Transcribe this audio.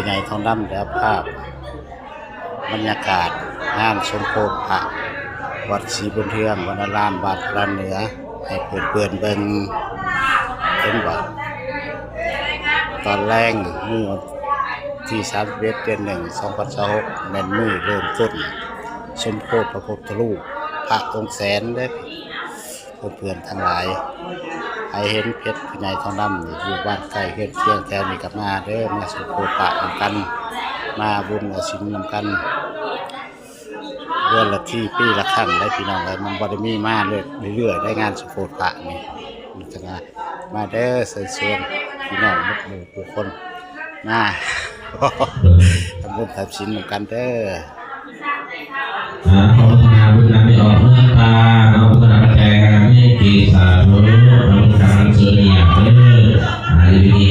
ໃຫຍ່ທອງດຳ ແລະ ພາບບັນຍາກາດງານສົມໂພດພະ ວັດສີບຸນເທືອງ ວັນນາລາມ ບ້ານພະລານເໜືອ ໃຫ້ເພື່ອນໆເບິ່ງ ເຫັນບໍ່? ຕອນແລງມື້ວັນທີສາມສິບເອັດ ເດືອນໜຶ່ງ ສອງພັນຊາວຫົກ ແມ່ນມື້ເລີ່ມຕົ້ນສົມໂພດພະພຸດທະຮູບ ພະອົງແສນເດີ້ ເພື່ອນໆທັງຫຼາຍ. ໃຜເຫັນເພຈຜູ້ໃຫຍ່ທອງດຳນີ້ ຢູ່ບ້ານໃກ້ເຮືອນຄຽງແຖວນີ້ກໍມາເດີ້ ມາສົມໂພດພະນຳກັນ ມາບຸນເອົາສິນນຳກັນ ເດືອນລະທີ ປີລະຄັ້ງໄດ໋ພີ່ນ້ອງເອີຍ ມັນບໍ່ໄດ້ມີມາເລື້ອຍໆໄດ໋ ງານສົມໂພດພະນີ້ ມາເດີ້ ເຊີນຊວນພີ່ນ້ອງໝົດໝູ່ຜູ້ຄົນ ມາທຳບຸນທຳສິນນຳກັນເດີ້. ອາ ຂໍອະນຸໂມທະນາບຸນນຳ ໄດ້ອອກເຮືອນຕາເນາະ ອະນຸໂມທະນາປັດໄຈກັນນຳ ມີເກດສາທຸ ອະນຸໂມທະນາບຸນນຳ ເຊີນຍາດເດີ້ ອາ ຢູ່ດີມີ